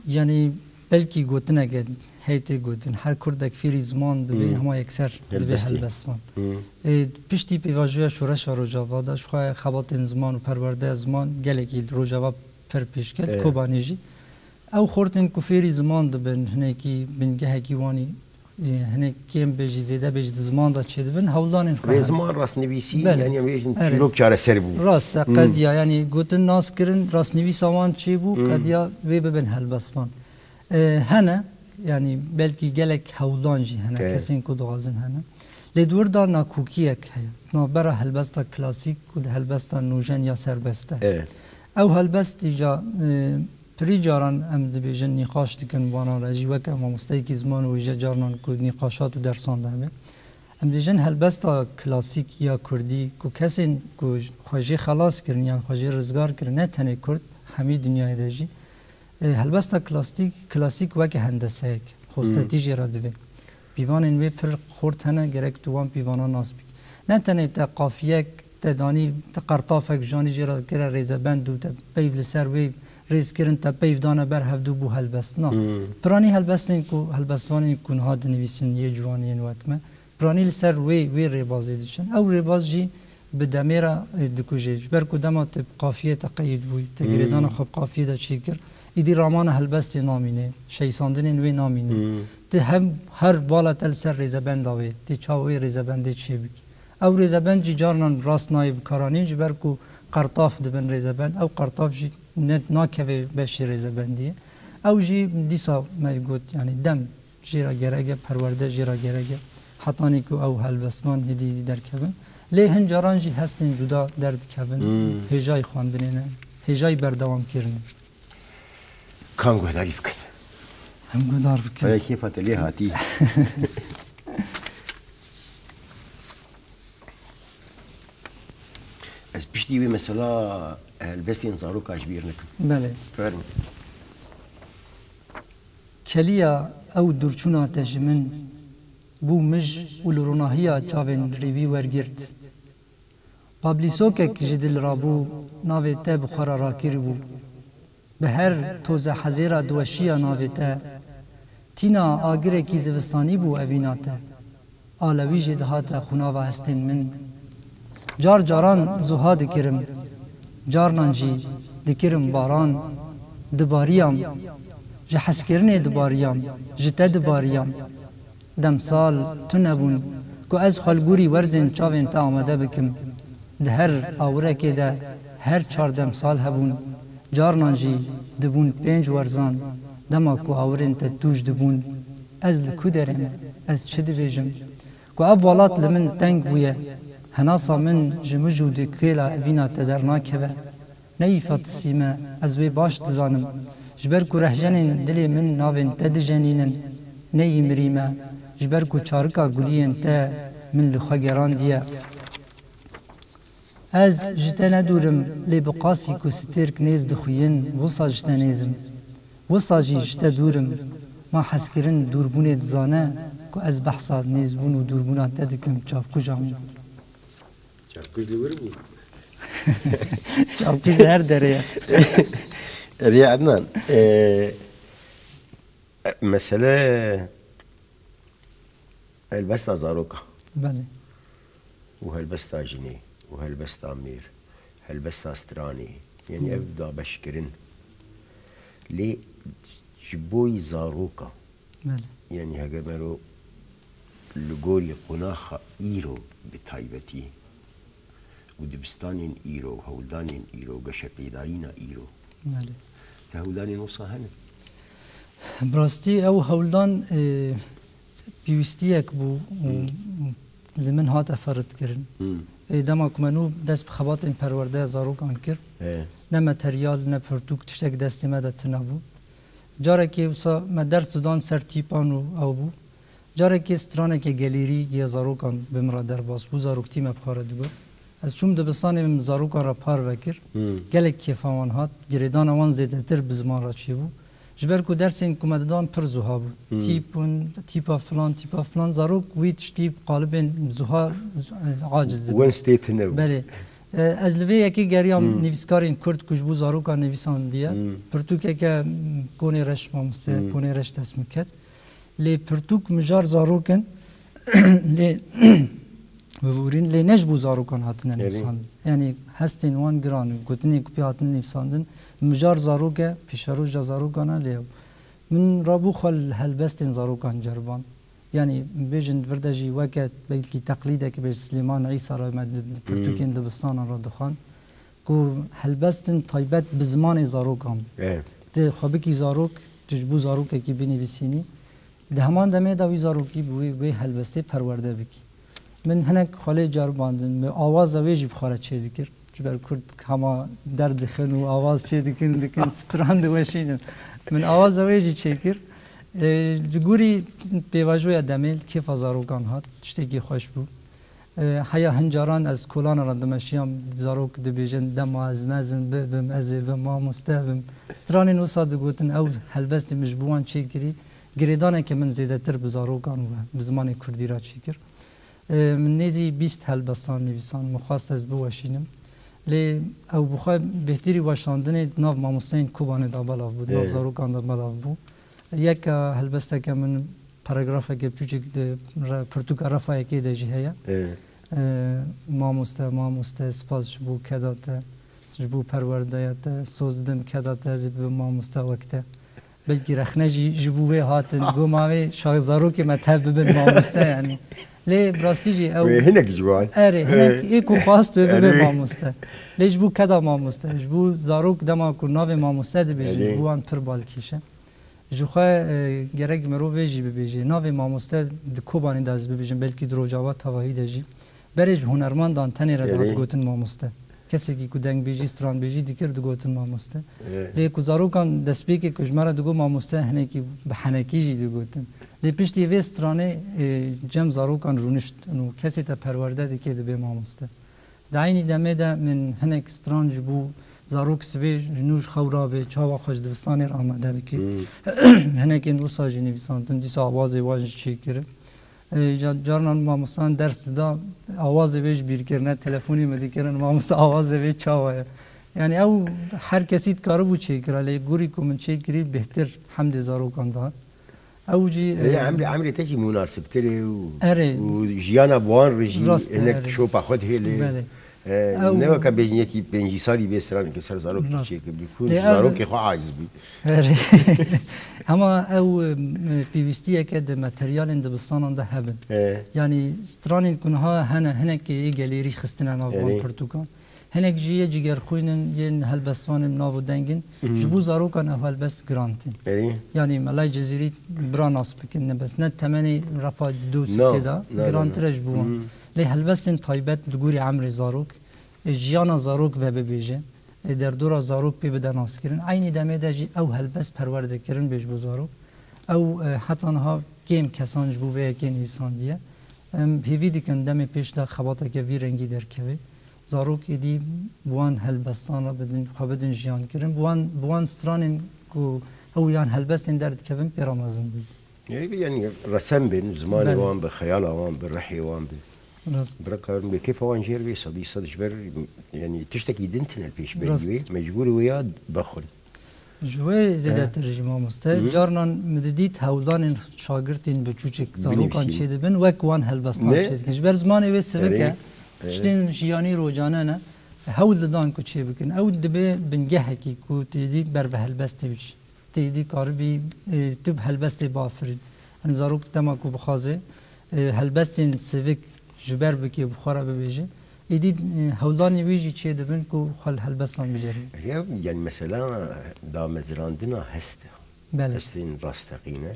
Yanî belkî gotineke heye tê gotin, her kurdek fêrî ziman dibe, Hmm. hema yekser dibe Helbestê. helbestvan. Hmm. E, piştî pêvajoya şoreşa Rojava de, ji xwe xebatên ziman û perwerdeya ziman gelekî li Rojava pir pêş ket, Evet. Kobanê jî. Ew xortên ku fêrî ziman dibin, hinekî bingehekî wan î, e, hinek kêm be jî, zêde be jî di ziman de çêdibin, hewldanên xwe Vê hene. ziman rastnivîsî, Belê. yanî em bêjin Erê. çîrok çareser bû. Rast e, Hmm. qediya, yanî gotin nas kirin, rastnivîsa wan çêbû, Hmm. qediya wê bibin helbestvan. E, hene, yanî belkî gelek hewldan jî hene, Evet. kesên ku dixwazin hene. Lê di wir de nakokiyek heye. Navbera helbesta klasîk û di helbesta nûjen ya serbest de. Evet. Ew helbest îca, e, pirî caran em dibêjin nîqaş dikin wana re jî weke mamosteyekî ziman û wêje carinan ku nîqaşat û dersan de hebe. Em dibêjin helbesta klasîk ya kurdî ku kesên ku xwe jê xelas kirin yan xwe jê rizgar kirin, ne tenê kurd, hemî dinyayê de jî. E, helbesta klasîk, klasîk weke hendeseyek, xostetî Hmm. jê re divê. Pîvanên wê pir xort hene, gerek tu wan pîvanan nas bikî. Ne tenê te qafiyek, te danî, te qertafek janî jê re kire rêzebend û te peyv li ser wê rêz kirin, te peyv dane ber hevdû bû helbest. Na. Hmm. Piranî helbestên ku, helbestvanên ku niha dinivîsin yê ciwaniyên wek me, piranî li ser wê, wê rêbazê diçin. Ew rêbaz jî bi demê re, e, dikuje. Ji ber ku dema tu bi qafiyê te qeyîd bûyî, te Hmm. girêdana xwe bi qafiyê de çêkir, îdî ramana helbestê namîne, şeysandinên wê namîne. Hmm. Tu hem her bala te li ser rêzebenda wê, tu çawa wê rêzebendê çêbikî. Ew rêzebend jî carinan rast nayê bikaranîn, ji ber ku qertaf dibin rêzebend, ew qertaf jî ne, nakeve beşê rêzebendiyê. Ew jî dîsa me got, yanî dem jê re gerek e, perwerde jê re gerek e. Hetanî ku ew helbestvan hêdî hêdî derkevin. Lê hin caran jî hestên cuda derdikevin. Hmm. Hêjayî xwendinê ne, hêjayî berdewamkirinê. Kan guhdarî bikin. Em guhdar bikin. Haya kêfa te lê hatî. Ez piştî wê mesela helbestên zaroka ji bîr nikim. Belê. Fermo. Keliya ew dûrçûna te ji min bû mij û li ronahiya çavên rêwî wergirt. Pablîsokek ji dil rabû, navê te bi xwe re rakiribû. Bi her toze hezêra diweşiya navê te, tîna agirekî zivistanî bû evîna te. A lewî jî dihate xûnava hestên min. Car caran zuha dikirim, carnan jî dikirim baran. Dibariyam, ji hezkirinê dibariyam, ji te dibariyam. Demsal tune bûn ku ez xwe li gorî werzên çavên te amade bikim. Di her awirekê de her çar demsal hebûn, carnan jî dibûn pênc werzan. Dema ku awirên te tûj dibûn, ez li ku derê me? Ez çi dibêjim? Ku ev welat li min teng bûye, henasa min ji mij û di kêla evîna te dernakeve. Neyî fetisîme, ez wê baş dizanim. Ji ber ku rehjenên dilê min navên te dijenînin, neyî mirîme, ji ber ku çarika guliyên te min li xwe gerandiye. Ez ji te ne dûr im, lê bi qasî ku stêrk nêz dixuyin, wisa ji te nêz im. Wisa jî ji te dûr im. Ma hezkirin dûrbûnê dizane ku ez behsa nêzbûn û dûrbûna te dikim, çavkuja min. Çavkuj li wir bû. Çavkuj li her derê ye. Erê Ednan, e, mesele helbesta zaroka Belê. û helbesta jinê û helbesta mêr, helbesta stranê, yanî ev dabeşkirin. Lê ji bo yî zaroka, Belê. yanî heger mero li gorî qonaxa îro bi taybetî û dibistanên îro û hewldanên îro û geşepêdayîna îro, Belê. Te hewldanên wisa hene? Bi rastî ew hewldan, e, pêwîstiyek bû û li min hate feritkirin. Hmm. E, dema ku me nû dest bi xebatên perwerdeya zarokan kir, He. ne materyal, ne pirtûk, tiştek destê me de tune bû. Carekê wisa me ders didan ser tîpan û ew bû. Carekê straneke gelêrî ya zarokan bi min re derbas bû, zaroktî me bi xwe re digot. Ez çûm dibistanê min zarokan re parve kir. Hmm. Gelek kêfa wan hat. Girêdana wan zêdetir bi ziman re çêbû. Ji ber ku dersên ku me didan pir zuha bûn. Hmm. Tîp bûn, tîpa filan, tîpa filan. Zarok wî tiştî qalibên zuha aciz dibin. Wen stê tine bû. Belê. E, Ez li vê yekê geriyam Hmm. nivîskarên Kurd ku ji bo zarokan nivîsandiye. Hmm. Pirtûkeke m, Konê Reş mamoste, Hmm. Konê Reş dest min ket. Lê pirtûk mijar zarok in. Lê bibûrîn, lê ne ji bo zarokan hatine Erê. nivîsandin. Yanî hestên wan giran in. Gotinên ku pê hatine nivîsandin, mijar zarok e, pêşeroja zarokan e, lê min rabû xwe li helbestên zarokan ceriband. Yanî bêjin vir de jî weke belkî teqlîdek bêj Silêman Îsa re me di, di pirtûkên dibistanan re dixwend. Ku helbestin taybet bi zimanê zarokan bû. Evet. Tu xwe bikî zarok, tu ji bo zarokekî binivîsînî. Di heman demê de wî zarokî bi wê, wê helbestê perwerde bikî. Min hinek xwelê ceribandin, min awaza wê jî bi xwe re çêdikir. Ji ber Kurd hema derdixin û awaz çêdikin, dikin, stran diweşînin. Min awaza wê jî çêkir. E, Li gorî pêvajoya demê li kêfa zarokan hat, tiştekî xweş bû. E, Heya hin caran ez kolana re dimeşiyam, zarok dibêjin, dema ez mezin bibim, ez ê bim mamoste bim. Stranên wisa digotin, ew helbestê min ji bo wan çêkirî, girêdaneke min zêdetir bi zarokan û bi zimanê kurdî re çêkir. E, Min nêzî bîst helbestan nivîsan, min xwest ez biweşînim. Lê ew bi xwe bêhtirî weşandinê di nav mamosteyên Kobanê de belav bû, di nav Ê. zarokan de belav bû. Yeka helbesteke min, paragrafeke biçûçik di re, pirtûka refa yekê de jî heye. Ê. E, Mamoste, mamoste, spas ji bo keda te, ji bo perwerdeya te, soz didim keda te, ez ê bibim mamoste wek te. Belkî rexne jî ji bo wê hatin, go ma wê şa-, zarokê me tev bibin mamoste, yanî. Lê bi rastî jî ew Wê hinek ji wan. Erê, hinek ê ku xwast wê bibe Erê. Mamoste. Lê ji bo keda mamoste, ji bo zarok dema ku navê mamoste dibêjin, Erê. Ji bo wan pir balkêş e. Ji xwe, e, gerek mirov vê jî bibêje. Navê mamoste di Kobanê de ez bibêjim, belkî di Rojava tevahî de jî. Berê ji hunermandan tenê re dihat Erê. Gotin mamoste. Kesekî ku dengbêjî, stranbêjî dikir, digotin mamoste. Erê. Lê ku zarokan destpêkê ku ji me re digot mamoste, hinekî bi henekî jî digotin. Lê piştî vê stranê, e, cem zarokan rûnişt û kesê te perwerde dike dibe mamoste. Di eynî demê de min hinek stran ji bo zarok sibê ji nû ji xew rabe, çawa xwe ji dibistanê re amade bike. Hinekên wisa jî nivîsandin, dîsa awazê wan jî çêkirin. E, ca-, carinan mamostan ders dida, awazê wê ji bîr kirine, telefonê min dikirin, mamosta awazê wê çawa ye? Yani ew her kesî dikaribû çêkira, lê gorî ku min çêkirî bêhtir hemdê zarokan dihat. Ew jî, Ê, e, emrê, emrê te jî munasibtir e û, Erê. û jiyana bi wan re jî Rast e, hinek erê. şopa xwe dihêle. Belê. E, Ew ne weke bêjin yekî pêncî salî vê stranekê ser zarokî Rast. çêkiribî, ku Lê ev zarokê xwe aciz bû. Erê. Hema ew, e, pêwîstiyeke di materyalên dibistanan de hebin. E. Yanî stranên ku niha hene, hinekê yê gelêrî xistine nav van Erê. pirtûkan. Hinek jî yê cigerxwîn in, yên helbestvanên nav û deng in. Mhm. Ji bo zarokan ew helbest giran tên. Erê. Yanî Melay Cizîrî bira nas bikin, ne bes, ne temenê refa du û Na, sê de, na, na, girantir na. e ji bo wan. Mhm. Lê helbestên taybet li gorî emrê zarok, e, jiyana zarok vebibêje, e, derdora zarok pê bide naskirin. Eynî demê de jî ew helbest perwerde kirin bê ji bo zarok. Ew, e, heta niha kêm kesan ji bo vê yekê nivîsandiye. Em hêvî dikin demê pêş de xebateke vî rengî derkeve. Zarok êdî bi wan helbestan re bidin, xwe bidin jiyan kirin. Bi wan, bi wan stranên ku ew yan helbestên derdikevin pê re mezin bûn. Ê, yanî resem bên, zimanê Belê. wan bi, xeyala wan bi, rihê wan bi. Rast. Bi reka wê kêfa wan jêr bê, sedî sed ji ber, yanî tiştekî din tine li pêş berî Rast. wê, mecbûrî wê ya bexwin. Ji wê He. zêdetir jî mamoste, Hı. carinan min didît hewldanên şagirtên biçûçik zarokan Binivîsîn. çêdibin, wek wan helbestan Ne? çêdikin. Ji ber zimanê wê sivik Erê. e, Erê. tiştên jiyanî rocane ne, hewl didan ku çêbikin. Ew dibe bingehekî ku têdî ber ve helbestê biçî. Tê êdî karibî, e, tu bi helbestê bafirî. Hani zarok dema ku bixwaze, e, helbestên sivik ji ber bike, bi xwe re bibêje. Êdî, e, hewldanê wî jî çê dibin ku xwe li helbestan biceribî. Rêya, yani mesela damezrandina hest e. Belê. Hestên rasteqîne.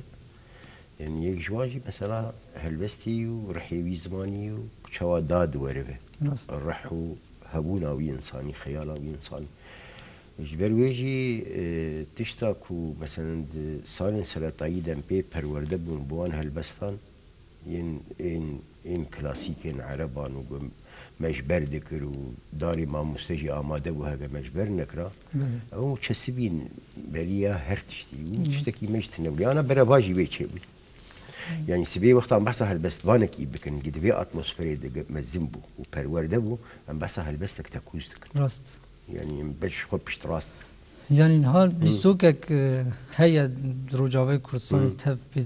Yani yek ji wan jî mesela helbestî û rihê wî zimanî û çawa da di werive. Rast. Rih û hebûna wî însanî, xeyala wî însanî. Ji ber wê jî, e, tişta ku, meselen, di salên seretayî de em pê perwerde bûn, bi wan helbestan yên, ên, ên klasîk, ên ereban û bi me ji ber dikir û darê mamoste jî amade bû, heke me ji ber nekira, Belê. ew çesibîn beriya her tiştî û Hı. tiştekî me ji tine bû. Yana bereva jî wê çêbû. Yani sibê wextan behsa helbestvanekî bikin, gi di vê atmosferê de ge-, mezin bû û perwerde bû, em behsa helbestek tekûz dikin. Rast. Yani em beş xwe piştrast. Yani niha Hı. lîstokek, e, heye di Rojavayê Kurdistanê Hı. tev pê,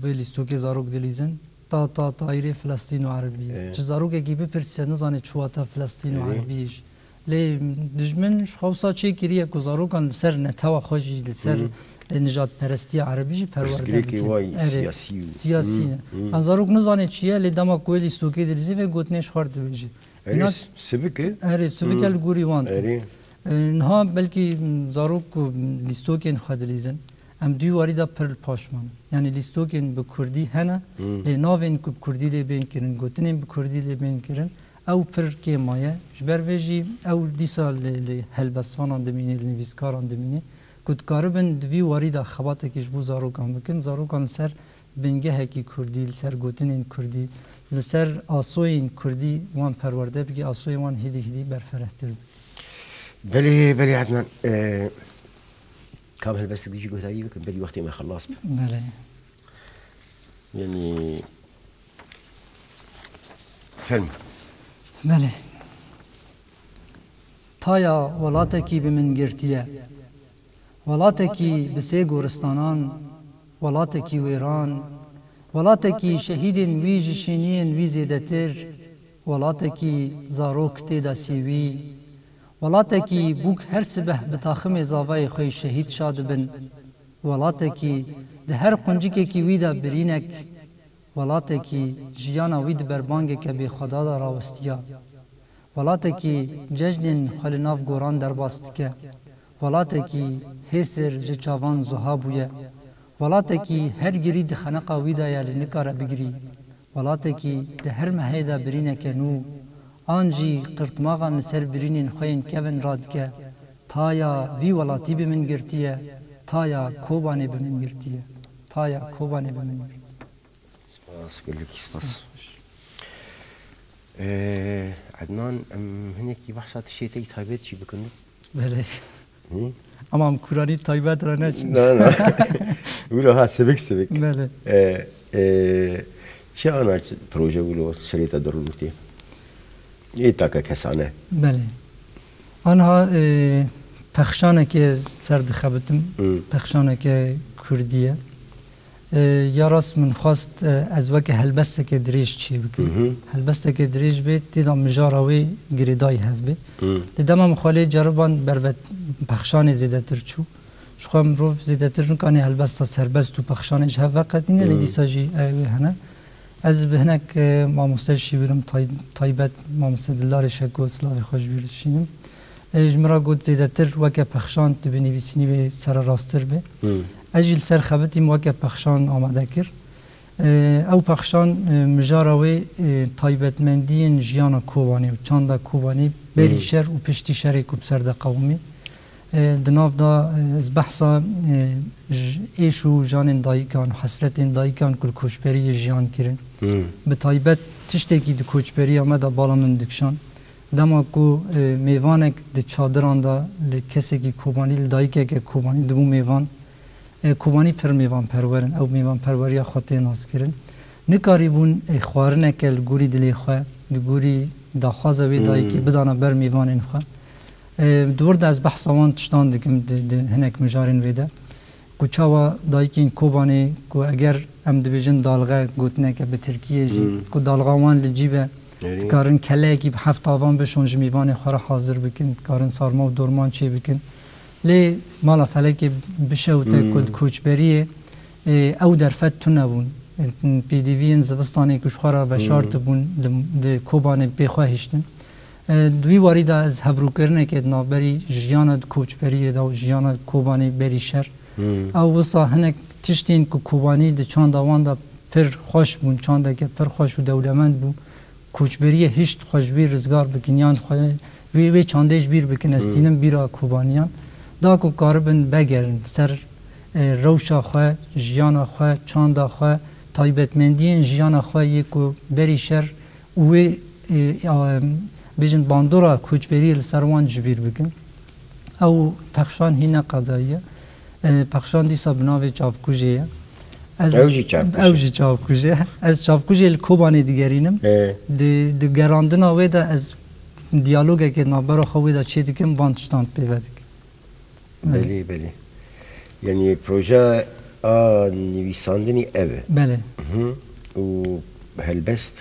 bi lîstokê zarok dilîzin. Ta, ta, tayîrê Filistîn û Erebî. E. Ji zarokekî bipirsiye, nizane çi wata Filistîn û E. Erebî jî. Lê dijmin ji xwe wisa çêkiriye ku zarokan li ser netewa xwe jî, li ser, Hı. e, nijadperestiya Erebî jî perwerde Pirsgirêkê bikin. wayî Erê, siyasî û siyasî Hı. ne. Hı. An zarok nizane çi ye, lê dema ku wê lîstokê dilîzê vê gotinê ji xwe re dibêje. Erê, Îna s-, sivik e. Erê, sivik e Hı. li gorî wan tê. Erê. E, niha belkî, m, zarok ku lîstokên xwe dilîzin, em di wî warî de pir li paş man. Yani lîstokên bi kurdî hene, Hı. lê navên ku bi kurdî lê bên kirin, gotinên bi kurdî lê bên kirin, ew pir kêm maye. Ji ber vê jî ew dîsa li, li helbestvanan dimîne, li nivîskaran dimîne, ku dikaribin di vî warî de xebatekê ji bo zarokan bikin, zarokan li ser bingehekî kurdî, li ser gotinên kurdî, li ser asoyên kurdî wan perwerde bike, asoyên wan hêdî hêdî berferehtir bin. Belê, belê Ednan. E, kam helbestek dijî guhdarî bikin, berî wextê me xelas be. Belê. Yanî, fermo. Belê. Taya welatekî bi min girtiye. Welatekî bi sê goristanan, welatekî wêran, welatekî şehîdên wî ji şêniyên wî zêdetir, welatekî zarok tê de sêwî, welatekî bûk her sibeh bi taximê zavayê xwe yê şehîd şa dibin, welatekî di her quncikekî wî de birînek, welatekî jiyana wî di berbangeke bêxweda de rawestiya. Welatekî cejnên xwe li nav goran derbas dike. Welatekî hêsir ji çavan zuha bûye. Welatekî her girî di xeneqa wî de ye lê nikare bigirî. Welatekî di her mehê de birîneke nû, an jî qirtmaxan li ser birînên xwe yên kevin radike. Taya vî welatî bi min girtiye, taya Kobanê bi min girtiye. Taya Kobanê bi min girtiye. Spas, gelekî spas. Ee, Ednan, em hinekî behsa tiştê te yî taybet jî bikin. Belê. Hı? Ama em kuranî taybet re neçin. Na, na. Wilo ha, sivik sivik. Belê. E, e, çi ana çi proje wilo serê te dirûnitê? Ê take kesane. Belê. Anha, e, pexşaneke ser dixebitim. Hı. Pexşaneke kurdî ye. E, ya rast min xwest, e, ez weke helbesteke dirêj çê bikim. Hı hı. Helbesteke dirêj bê, tê de mijara wê girêdayî hev bê. Hı. Lê dema min xwe lê ceriban berve pexşanê zêdetir çû. Ji xwe mirov zêdetir nikane helbesta serbest û pexşanê ji hev veqetîne, lê Hmm. dîsa jî ew ê hene. Ez bi hinek, e, mamoste şîwirim tay-, taybet mamoste Dildarê Şeko, silavê xwe ji wî dişînim. E, ji min re got zêdetir weke pexşan tu bi nivîsînî wê sererastir be. Hmm. Ez jî li ser xebitîm weke pexşan amade kir. E, ew pexşan, e, mijara wê, e, taybetmendiyên jiyana Kobanê û çanda Kobanê berî Hmm. şer û piştî şerê ku bi ser de qewimî. E, di nav de, e, ez behsa, e, ji êş û janên dayikan, hesretên dayikan ku li koçberiyê jiyan kirin. Hmm. Bi taybet tiştekî di koçberiya me de bala min dikişand. Dema ku, e, mêvanek di çadiran de li kesekî Kobanî, li dayikeke Kobanî dibû mêvan, e, Kobanî pir mêvanperwer in. Ew mêvanperweriya xwe tê naskirin. Nikarîbûn, e, xwarineke li gorî dilê xwe, li gorî daxwaza wê Hmm. dayikê bidana ber mêvanên xwe. E, di wir de ez behsa wan tiştan dikim di, di hinek mijarên wê de. Ku çawa dayikên Kobanê, ku eger em dibêjin dalxe, gotineke bi tirkiyê jî, Hmm. ku dalxa wan li cî be, Erê. dikarin keleyekî bi heft avan bişon ji mêvanê xwe re hazir bikin, dikarin sarma û dorman çê bikin. Lê mala felekê bişewite Hmm. ku li koçberiyê, e, ew derfet tune bûn. E, pêdiviyên zivistanê ku ji xwe re veşartibûn, Hmm. li, li Kobanê pê xwe hiştin. E, di wî warî de ez hevrûkirinekê di navberî jiyana di koçberiyê de û jiyana Kobanê berî şer. Hmm. Ew wisa hinek tiştên ku Kobanî di çanda wan de pir xweş bûn, çandeke pir xweş û dewlemend bû. Koçberiyê hişt xwe ji wî rizgar bikin, yan xwe wê, wê çandê ji bîr bikin, ez Hmm. tînim bîra Kobaniyan. Da ku karibin vegerin ser, e, rewşa xwe, jiyana xwe, çanda xwe, taybetmendiyên jiyana xwe yê ku berî şer û wê, e, a, bêjin bandora koçberiyê li ser wan ji bîr bikin. Ew pexşan hî ne qedayî ye. E, pexşan dîsa bi navê Çavkujê ye. Ez, Ew jî çavkujê. Ew jî çavkujê. Ez Çavkujê li Kobanê digerînim. E. Di, di gerandina wê de ez diyalogekê navbera xwe wê de çê dikim, van tiştan pê ve dikim. Belê, belê. Yanî proje a nivîsandinî ev e. Belê. Hı. Û helbest?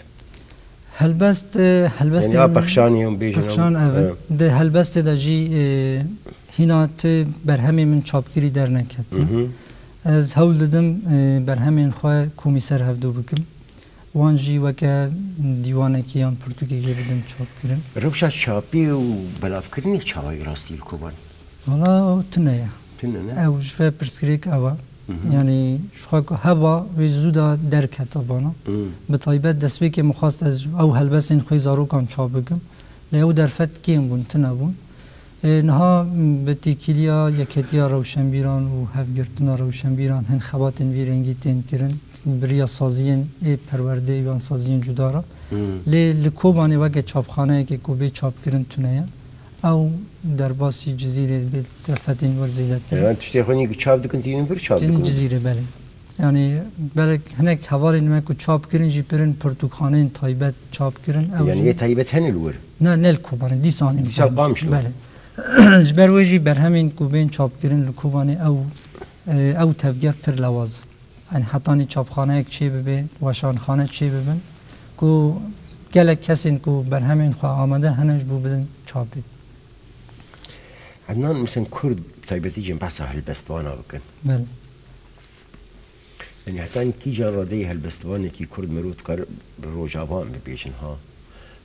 Helbest, e, helbestên Yanî a pexşanê em bêjin pexşan ew. Ev in. Evet. Di helbestê de jî, e, hîna ti berhemê min çapkirî derneketine. Hı hı. Ez hewl didim, e, berhemên xwe komî ser hevdu bikim. Wan jî weke dîwanekê yan pirtûkekê bidin çapkirin. Rewşa çapê û belavkirinê çawa ye rastî li Kobanê? Wala o tune ye. Tune ne? Ew ji vê pirsgirêk ew e. Hı hı. Yanî ji xwe ku heba wê zû de derkete bana. Hı. Bi taybet destpêkê min xwest ez ew helbestên xwe yê zarokan çap bikim. Lê ew derfet kêm bûn, tune bûn. Ê, niha bi têkiliya Yeketiya Rewşenbîran û Hevgirtina Rewşenbîran hin xebatên vî rengî tên kirin. Bi riya saziyên ê perwerdeyê yan saziyên cuda re. Hmm. Lê li Kobanê weke çapxaneyekê ku bê çapkirin tune ye. Ew derbasî Cizîrê bê derfetên wir zêdetir. Yanî tiştê xwe nî ku çap dikin, tînin vir çap Tînin dikin. Cizîrê, belê. Yanî belek hinek hevalên me ku çap kirin jî pirin pirtûkxaneyên taybet çap kirin. Ew Yanî jî yê taybet hene li wir? Ne, ne li Kobanê, dîsa anîn Dîsa Qamişlo. Qamişlo. Belê. Ji ber wê jî berhemên ku bên çapkirin li Kobanê ew, e, ew tevger pir lewaz e. Yanî hetanî çapxaneyek çê bibe, weşanxane çê bibin ku gelek kesên ku berhemên xwe amade hene ji bo bidin çapê. Ednan, mesela Kurd taybetî jî behsa helbestvana bikin. Belê. Yanî hetanî kîjan radeyê helbestvanekî Kurd mirov dikare bi Rojavan bibêjin ha?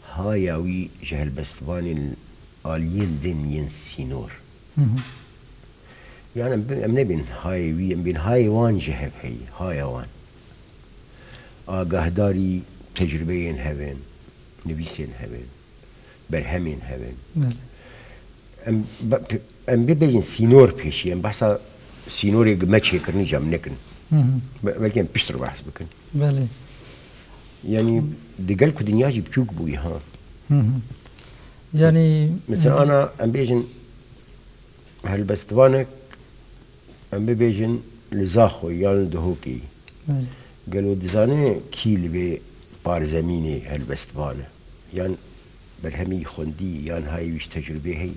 Haya wî ji helbestvanên aliyên din yên sînor. Hı hı. Yanî em bi-, em nebên hayê wî, em bên hayê wan ji hev heyî, haya wan. Agahdarî tecrubeyên hev in, nivîsên hev in, berhemên hev in. Belê. Em be-, pe-, em bibêjin sînor pêşî, em behsa sînorê me çêkirinî jî em nekin. Hı hı. Be-, belkî em piştre behs bikin. Belê. Yanî di gel ku dinya jî biçûk bûyî ha. Hı hı. Yanî, mesela ana em bêjin helbestvanek, em bibêjin li Zaxo yan li Duhokê. Belê. Gelo dizane kî li vê parzemînê helbestvan e? Yan berhemî xwendî, yan hayê wî ji tecrûbê heyî?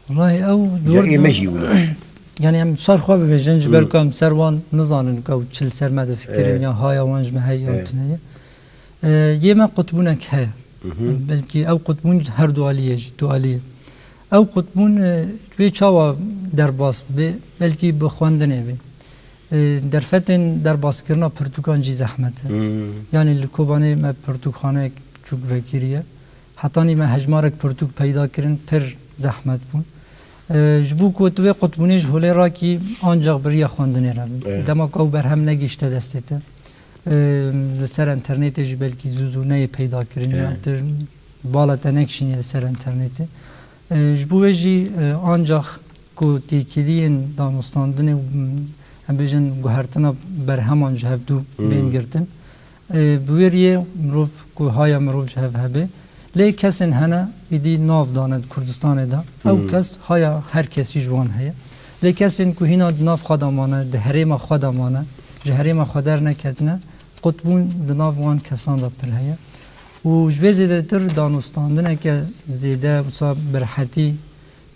Wellahî ew Ya dor ê me dor. jî wilo. Yanî em sar xwe bibêjin, ji ber Hmm. ku em ser wan nizanin ku ew çi li ser me difikirin, Eh. ya haya wan ji me heye yan Eh. tune ye. Ee, yê me qutbûnek heye. Mhm. Belkî ew qutbûn her du alî ye jî, du alî ye. Ew qutbûn, e, wê çawa derbas bibe? Belkî bi xwendinê be. E, derfetên derbaskirina pirtûkan jî zehmet e. Hmm. Yanî li Kobanê me pirtûkxaneyek çûk vekiriye. Hetanî me hejmarek pirtûk peyda kirin, pir zehmet bûn. E, ji bo ku tu vê qutbûnê ji holê rakî, ancax bi riya xwendinê re be. Evet. Dema ku ew berhem negihişte destê te, e, li ser enternetê jî belkî zû zû neyê peyda kirin, ya Evet. tu bala te nekişînê li ser enternetê. E, ji bo wê jî, e, ancax ku têkiliyên danûstandinê û, em bêjin, guhertina berheman ji hevdû Hmm. bên girtin. E, bi wê riyê mirov ku haya mirov ji hev hebe, lê kesên hene êdî nav dane di Kurdistanê de. Ew Hmm. kes haya her kesî ji wan heye. Lê kesên ku hîna di nav xwe de mane, di herêma xwe de mane, ji herêma xwe derneketine, qutbûn di nav wan kesan de pir heye. Û ji vê zêdetir danûstandineke zêde wisa bi rehetî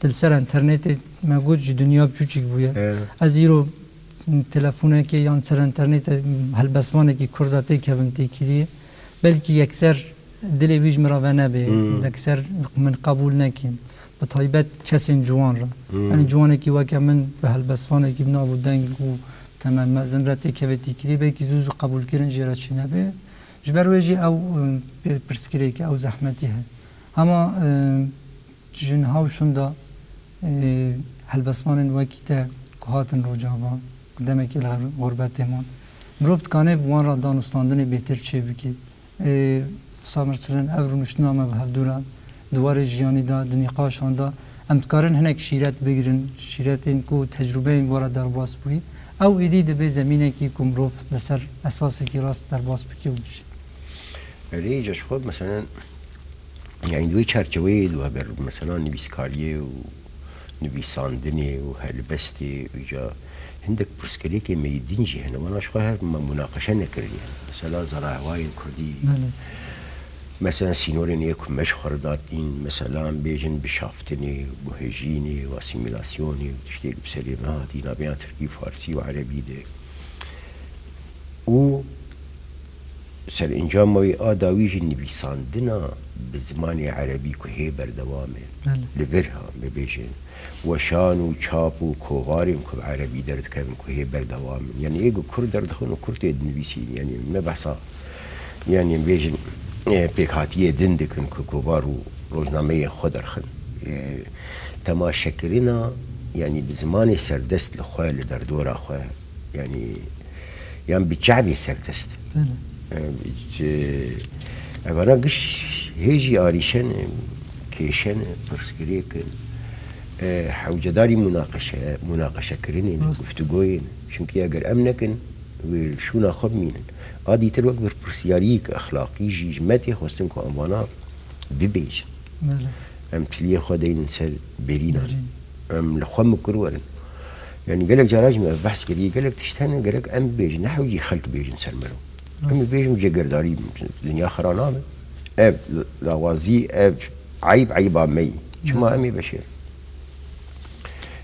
di li ser enternetê me got ji dinya biçûçik bûye. Evet. Ez îro telefonekê yan ser enternetê helbestvanekî Kurda têkevim têkiliyê. Belkî yekser dilê wî ji min re venebe, Hmm. yekser min qebûl neke. Bi taybet kesên ciwan re. Hmm. Yanî ciwanekî weke min bi helbestvanekî bi nav û deng û temel mezin re têkeve têkiliyê, belkî zû zû qebûlkirin jê re çênebe. Ji ber wê jî ew, e, pê-, pirsgirêk e, ew zehmetî heye. Hema, e, ji niha û şûnda, e, helbestvanên wekî te ku hatin Rojava, ku demekê li xur-, xurbetê man, mirov dikane bi wan re danûstandinê bêtir çêbike. E, wisa mesela ev rûniştina me bi hevdû re di warê jiyanî de, di nîqaşan de, em dikarin hinek şîret bigirin, şîretên ku tecrûbeyên were derbas bûyî. Ew êdî dibe zemînekî ku mirov li ser esasekî rast derbas bike û bijî. Erê, îca ji xwe, meselen, yani, di wê çerçeveyê de we ber, mesela, nivîskariyê û nivîsandinê û helbestê, îca hindek pirsgirêkê me yê din jî hene. Wana ji xwe her me munaqeşe nekirine. Mesela, zana hewayên kurdî, Belê. mesela, sînorên yê ku me ji xwe re datîn, mesela, em bêjin bişaftinê, guhejînê û asîmîlasyonê û tiştê ku bi serê me hatî, navêya tirkî, farsî û erebî de. Û serencama wî a dawî jî nivîsandina bi zimanê erebî ku hê berdewam e. Belê. Li vir ha, bibêjin. Weşan û çap û kovarên ku bi erebî derdikevin ku hê berdewam in. Yanî ê ku kurd derdixin û kurd tê dinivîsîn. Yanî ne behsa, yanî bêjin, e, pêkhatiyê din dikin ku kovar û rojnameyên xwe derxin. E, temaşekirina, yanî bi zimanê serdest li xwe, li derdora xwe, yanî, yan bi çavê serdest. Belê. Em, ji, evana giş hê jî arîşe ne, kêşe ne, pirsgirêk in. E, hewcedarî munaqeşe, munaqeşekirinê ne, Rast. Guftûgoyê ne. Çimkî eger em nekin, wê li şûna xwe bimînin. A dîtir wek berpirsiyariyek exlaqî jî ji me tê xwestin ku em vana bibêjin. Belê. Em tiliyê xwe deynin ser berînan. Berîn. Em li xwe mikur werin. Yanî gelek cara jî me ev behs kiriye, gelek tişt hene gerek em bibêjin, ne hewcî xelk bêjin ser mero. Em Rast. bibêjin cêgirdarî dinya xira nabe. Ev lawazî, ev eyb, eyba me yî. Çima Belê. em ê beşê?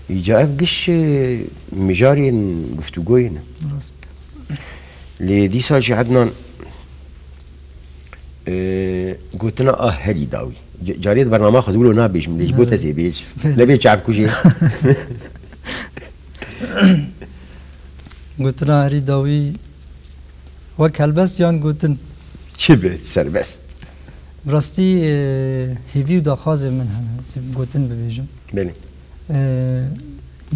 Îca ev giş, e, mijarên guftûgoyê ne. Rast. Lê dîsa jî Ednan, e, gotina a herî dawî. C-, carê di bernama xwe di wilo nabêjim, lê ji bo te Nabê. zê bêj. Nebê çavkujê. Gotina herî dawî wek helbest yan gotin? Çi be, serbest. Bi rastî, e, hêvî û daxwazê min hene, ez gotin bibêjim. Belê. E,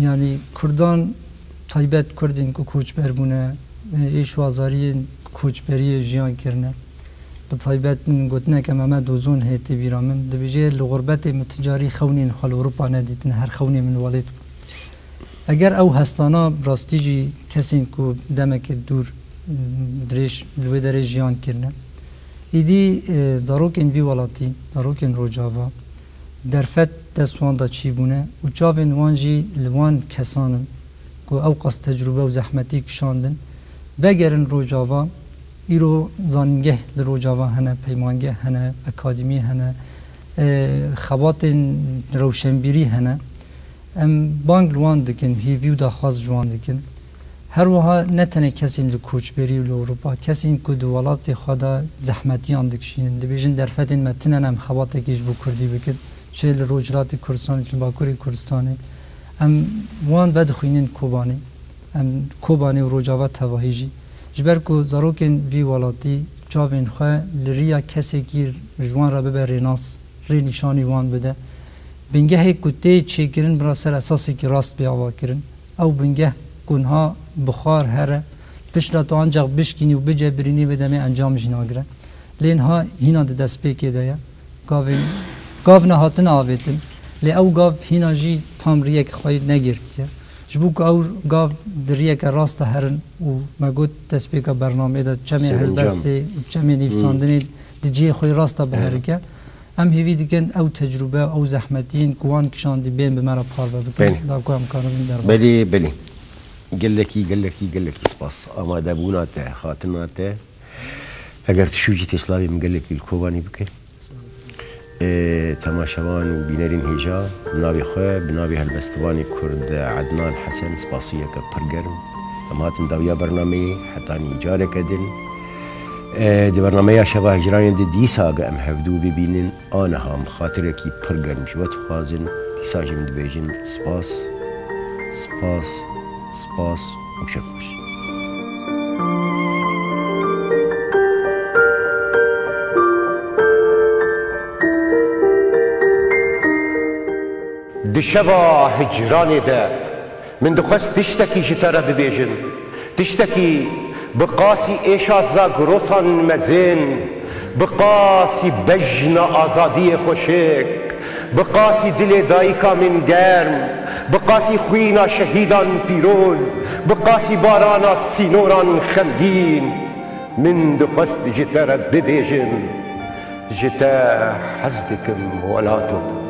yanî Kurdan, taybet Kurdên ku koçber bûne, e, êş û azariyên koçberiyê jiyan kirine. Bi taybet gotineke Mehmet Ozon heye tê bîra min. Dibêje, li xurbetê min ti carî xewnên xwe li Ewropa nedîtine, her xewnê min welêt bû. Eger ew hestana bi rastî jî kesên ku demeke dûr, dirêj li wê derê jiyan kirine, Îdî, e, zarokên vî welatî, zarokên Rojava, derfet dest wan de çîbûne û çavên wan jî li wan kesan in ku ew qas tecrûbe û zehmetî kişandin. Vegerin Rojava, îro zanîngeh li Rojava hene, peymangeh hene, akademî hene, e, xebatên rewşenbîrî hene. Em bang li wan dikin, hîvî û daxwaz ji wan dikin. Her wiha ne tenê kesên li koçberî û li Ewropa, kesên ku di welatê xwe de zehmetiyan dikişînin, dibêjin derfetên me tune ne, em xebatekê ji bo Kurdî bikin, çi li Rojhilatê Kurdistanê, çi li Bakurê Kurdistanê. Em wan vedixwînin Kobanê. Em Kobanê û Rojava tevahî jî. Ji ber ku zarokên vî welatî çavên xwe li riya kesekî ji wan re bibe rênas, rê nîşanî wan bide. Bingehê ku tê çêkirin bira ser esasekî rast bê avakirin. Ew bingeh ku niha bi xwar here, piştre tu ancax bişkînî û bicebirînî vê demê encam jî nagire. Lê niha hîna di destpêkê de ye. Gavên, gav nehatine avêtin. Lê ew gav hîna jî tam riyek xwe negirtiye. Ji bo ku ew gav di riyeke rast de herin û me got destpêka bernameyê de çemê Sêrîn Cem. helbestê û çemê nivîsandinê di cihê xwe rast de biherike. Em hêvî dikin ew tecrûbe, ew zehmetiyên ku wan kişandî bên bi me re parve bikin. Belê. Da ku em karibin derbas. Belê, belê. Gelekî, gelekî, gelekî spas. Amadebûna te, hatina te. Eger tu şû jî tê slavê min gelekî li Kobanê bike. Ê, temaşevan û bînerên hêja, bi navê xwe, bi navê helbestvanê Kurd Ednan Hesen spasiyeke pir germ. Em hatin dawiya bernameyê, hetanî careke din. Ê, di bernameya Şeva Hicranê de dîsa ge em hevdû bibînin, aniha em xatirekî pir germ ji we dixwazin, dîsa jî em dibêjin spas, spas, spas û şev xweş. Di şeva hicranê de min dixwest tiştekî ji te re bibêjim. Tiştekî bi qasî êşa zagrosan mezin, bi qasî bejna azadiyê xweşik, bi qasî dilê dayika min germ, bi qasî xwîna şehîdan pîroz, bi qasî barana sînoran xemgîn, min dixwest ji te re bibêjim, ji te hez dikim welato.